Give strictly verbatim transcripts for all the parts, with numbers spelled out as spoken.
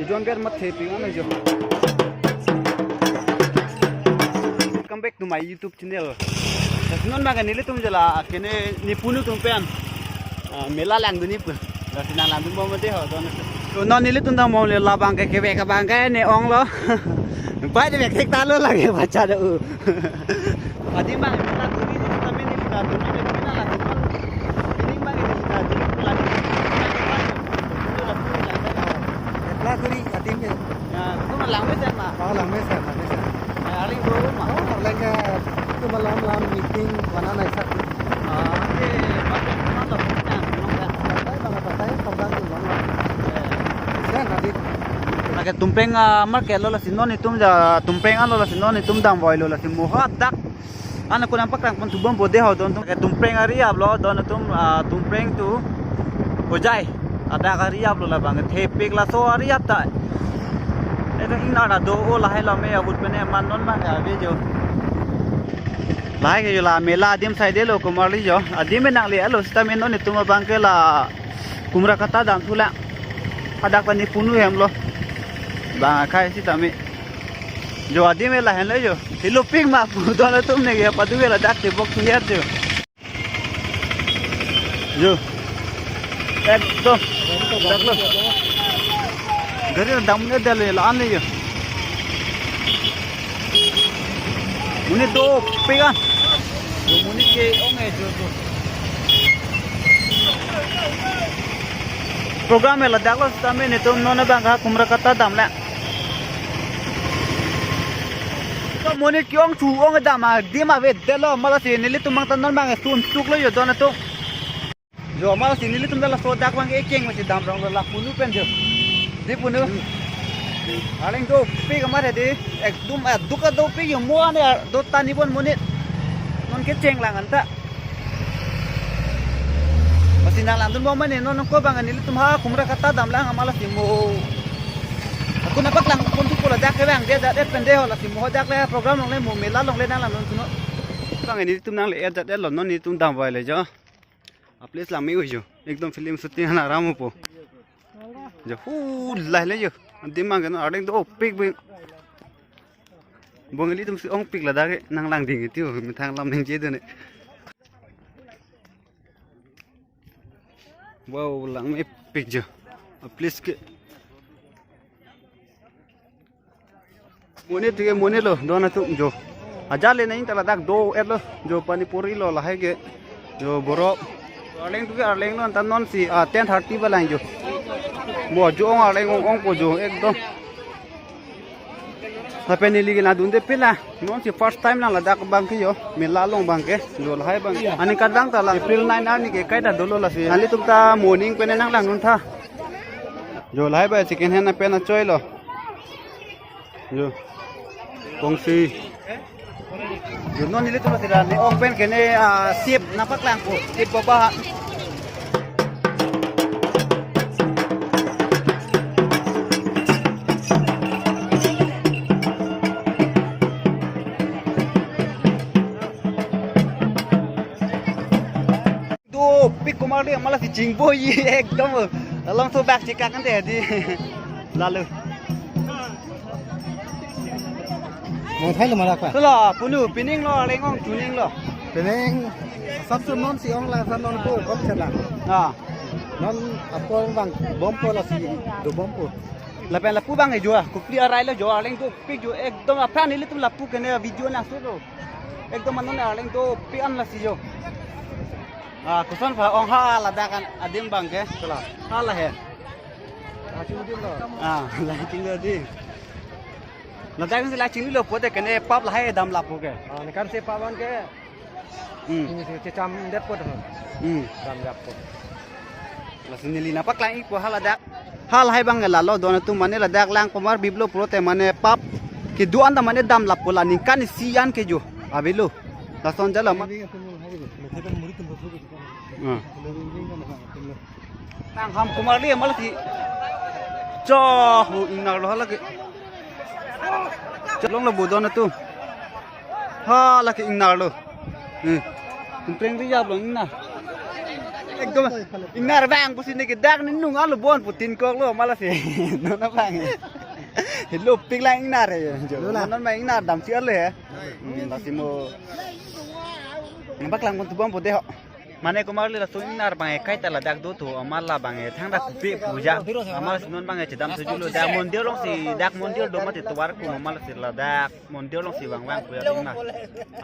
Ijon ber mat thepi ano jo. Welcome back to my YouTube channel. Lasi non abang nelitum jala kene nepunu atum pen, ah, mela langdunji pu. Lasi nanglangdunbom mati ho don. To non nelitum damlo, labang ke kevek abang ke ne onglo. Pai de vek thek ta lo lake bacha do. Adim abang mela turi ni kami neli ta turi ni kami nala turi. Ini abang neli ta turi pula ni. Mela turi adim ke. Ya, itu malang mesen ma. Oh, lang mesen, lang mesen. Ya, aling dulu ma. Oh, lang ke itu malam-malam meeting mana naik satu. Ah, oke. Pakai mana tak punya? Pakai, pakai, pakai, pakai, pakai. Sen, adim. Lake Tumpreng, ah, market lo, lasi non itum ja Tumpreng alo, lasi non itum damvoilo, lasi mo hadak. Ana kunam pakrang pon tubom bode ho don atum. Lake Tumpreng ari aplo don atum, ah, Tumpreng to Hojai. Hadak ari aplo labang thepik laso ari ap ta. Edo ingnar ta do-o lahai lo me ahut pen man non abang ave jo. Lahai ke jo la mela adim saidelo komarli jo. Adim nangli alo sitame non itum abang ke la Kumrakata damthu la. Hadak ta nepunu hem lo. Bang akhai sitame. Jo adim lahen lo jo. Hilopik ma pu don atum ne ke padu ke ladak tebok thu her jo. Jo. Ekdom. Dak lo. Gari dam ne dal la an le jo. Monit dopik an. Jo monit ke-ong e jo jo. Program e ladak lo sitame netum non abang ke Kumrakata dam la. To monit ke-ong thu ong dam adim avedetlo, malasi nelitum abang ta non abang sun tuk lo jo don atum. Jo malasi nelitum ta laso dak abang ekeng masi dam rong lo la punu pen jo. Di punu. Arleng dopik amat hedi. Ekdom, eh, duk dopik jo mo ane do tani bon monit. Non kecheng lang anta. Lasi nanglangdunbom mane non ko abang nelitum ha Kumrakata dam lang malasi mo. Ako napak lang pon tu pula dak ke abang dia dak pen de ho lasi mo dak le program longle mo mela longle nanglangdun thuno. Abang nelitum nangle-et jat-etlo non nelitum damvoilo jo. A place lang me-o jo. Ekdom film shooting ana ram po. Jo hu lahai le jo. Adim abang ke non arleng dopik bing. Bongali atum si ongpik ladak ke nanglangding itu methang lam ningje dun ne. Wow, lang mepik jo. A place ke. Monit ke monit lo, don atum jo. Ajat le nang ta ladak do-etlo, jo pani puri lo lahai ke. Jo borok. Arleng tu ke arleng lo anta non si, ah, ten thirty balang jo. Mo jo ong arleng ong ong po jo ekdom. Lapen neli ke nangdunde pila. Non si first time lang ladak abang ke jo. Mela along abang ke. Jo lahai abang. Aningkan abang ta lang April nine arni ke kaita dolo lasi. Nelitum ta morning pen nanglangdun tha. Jo lahai abang second hand pen achoi lo. Jo. Kongsi. Jo non nelitum sira ne-ong pen ke ne, ah, sip nangpaklangpo. Sip baba. Dopik komarli malasi chingboji ekdom. Along so bak chikak ante di. Lalu. Nangthai lo marak pa. Tulo, punu, pining lo, arleng ong, tuning lo. Pining, sabsu non si ong la, sa non ko, kom chela. Ah. Non apor bang, bompo lasi, dobompo. Lapen lapu abang e jo, kopli arai lo jo, arleng dopik jo, ekdom aphan nelitum lapu ke ne video nang shoot lo. Ekdom anon arleng dopik an lasi jo. Ah, koson pha ong ha ladak an adim abang ke. Sela. Ha lahai. Ah, chingdin lo. Ah, lahai chingdin lo di. Ladak si lahai chinglilo pulote ke ne pap lahai dam lapu ke. Ah, ne kan se pavan ke. Hmm. Ini si checham det po to. Hmm. Dam jap po. Lasi neli nangpaklang-ikpo ha ladak. Ha lahai abang lalo don atum mane ladak lang komarbi lo pulote mane pap kedo-an ta mane dam lapu la ningkan isi an ke jo. Avelo. Lason jalo ma. Ah. Nang ham komarli malasi. Cho hu ingnar lo halake. Cholong lo bo don atum. Halake ingnar lo. Hmm. Tumpreng ri jap lo ingnar. Ekdom ingnar abang pusi ne ke dak ne nung alo bon pu tin kok lo mala si. Non abang. Helopik lang ingnar he. Jo. Lo la. Non abang ingnar damsi alo he. Hmm, lasi mo. Nangpaklangpon thu bompo dei ho. Mane komarli laso ingnar abang ke kaita ladak do thu amat labang ke thangta kopi puja. Amat si non abang ke chedam thujulo dak mondir alongsi dak mondir do mati tovar akung amat si ladak mondir alongsi vangvang puja ingnar.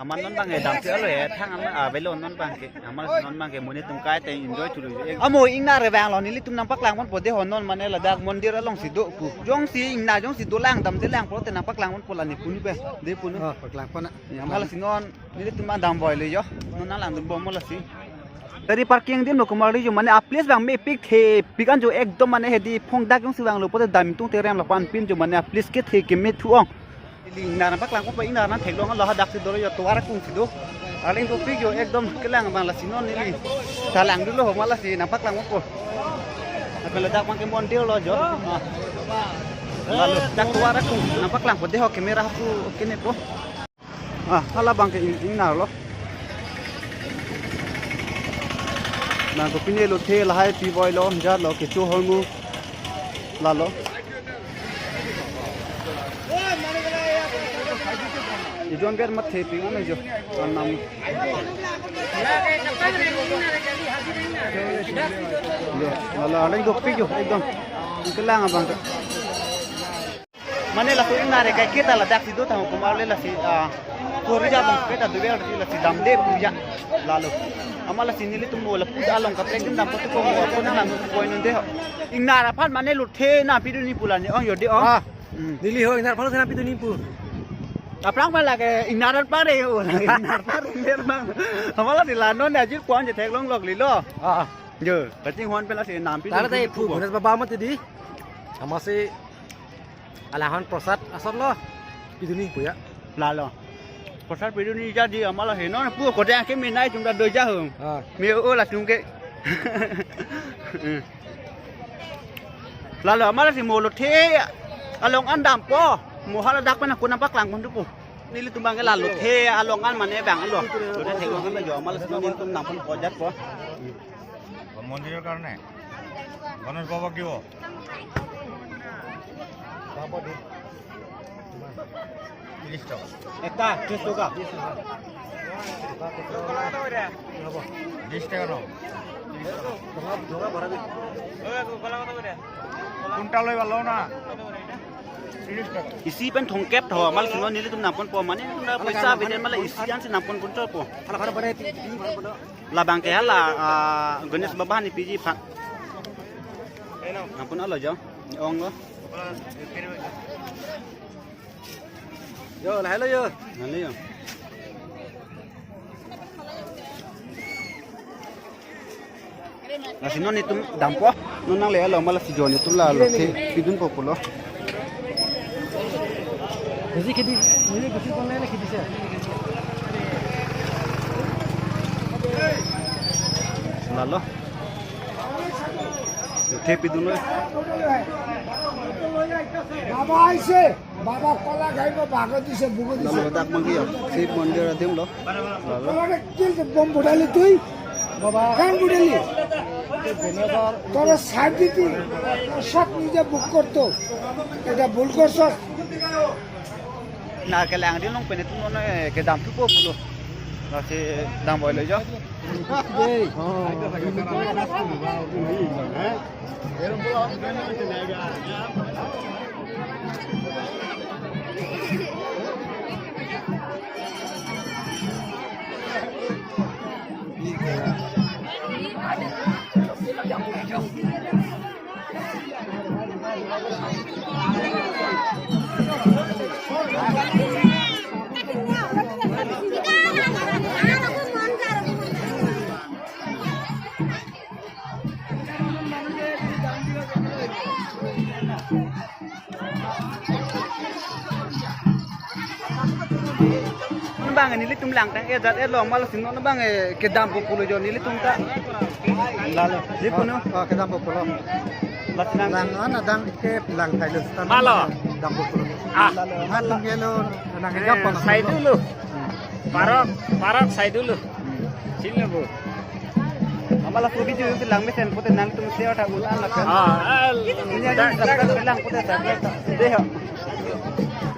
Amat non abang ke damsi alo he thang amat avelo non abang ke amat si non abang ke monit atum kaita enjoy thulo. Amo ingnar abang lo nelitum nangpaklangponpo dei ho non mane ladak mondir alongsi do pu. Jongsi ingnar jongsi dolang damdelang pulote nangpaklangponpo la ne punu pe. Dei punu. Oh, paklangpon na. Ya, mala si non, nelitum abang damvoilo jo. Non nanglang dunbom mala si. Gari parking adim lo komarli jo, mane a-place abang mepik thepik an jo ekdom mane hedi phongdak jongsi vanglo pulote dam tung terem lapu-an pin jo mane a-place kethe keme thu-ong. Neli ingnar nangpaklangpo ingnar nangtheklong lo hadaksi dolo jo tovar akungsi do. Arleng dopik jo ekdom kelang abang lasi non neli. Talang dunlo ho mala si nangpaklangpo. Apel ladak abang ke mondir lo jo. Ah. Lalu dak tovar akung nangpaklangpo dei ho camera pu kenepo. Ah, hala abang ke ing-, ingnar lo. Nang kopine lothe lahai pivoilo, jat lo kecho hormu. Lalo. Ijon ber mat thepik an jo. Anam. Jo, lalo arleng dopik jo, ekdom. Kelang abang ke. Mane laso ingnar ke kaita ladaksi do tang komarli lasi, ah, puri ja bang kaita duvel lasi damde puja lalo. Amat lasi nelitum mo lapu along kaprek dam dampo tu ko mo ko nanglang point non dei ho. Ingnar aphan mane lothe nangpidunji pu la ne ong jo dei ong. Ah. Hmm. Neli ho ingnar aphan lothe nangpidunji pu. Aphrang abang lake ingnar aphan re ho. Ingnar aphan re abang. Amat lasi la non ajir kuan je theklong loklo. Ah. Jo, kachinghon pen lasi nangpidun. Tara tei pu pu. Ganesh Baba mati dei. Amat si alanghan prosad asor lo. Pidunji puja. Lalo. Prosad pidunji jadi amat lasi non pu kodang kemenei atum ta do ja hum. Ah. Me o latum ke. Lalo amat lasi mo lothe along an dampo. Mo hala dak pen ako nangpaklangpon thupo. Nelitum abang ke la lothe along an mane abang lo. Lothe theklong an jo amat lasi non nelitum nangpon pojat po. মন্দিৰৰ কাৰণে গণেশ বাবা কিয়? ত্ৰিশ টকা। একটা ত্ৰিশ টকা। বিশ টকা ন? কোনটা লইবা, লও না। ত্ৰিশ টকা। Isi pen thomkep tho, amat si non nelitum nangponpo mane, na poisa biden mala isi an si nangponpon thupo. Labang ke hala, ah, Ganesh Baba ni piji phan. Nangpon alo jo, ong lo. Jo, lahai lo jo. Lahai lo jo. Lasi non nelitum dampo, non nangle alo amat lasi jo nelitum la lothe pidunpo pulo. Besi kedi, ini besi kong nene kedi se. Lalo. Lothe pidunlo. বাবা আইছে, বাবা কলা খাইব, বাঘ দিছে, বুকু দিছে। Lalo dak mangki ya, Shiv Mandir adim lo. Lalo. কলাকে কি বম ফুটালি তুই? বাবা। কান ফুটালি? তোরা সাইড দিতি, সব নিজে বুক করতো। এটা ভুল করছস। Na kelang di long pen nelitum non, eh, kedam thupo pulo. Lasi damvoilo jo. Dei. Bang nelitum langtang eh jat eh long mala sino bang eh kedampo pulo jo nelitum ta. Lalo, di puno. Oh, kedampo pulo. Lang an adang ke lang thailo. Malo. Dampo pulo. Ah. Lang an lang gelo nang eh, jam pang. Sai dulu. Parok, parok sai dulu. Sini bu. Mala so video yung lang mesen pute nangtum share ta ulan la kan. Ah, ini ada subscribe lang pute subscribe ta. Deh.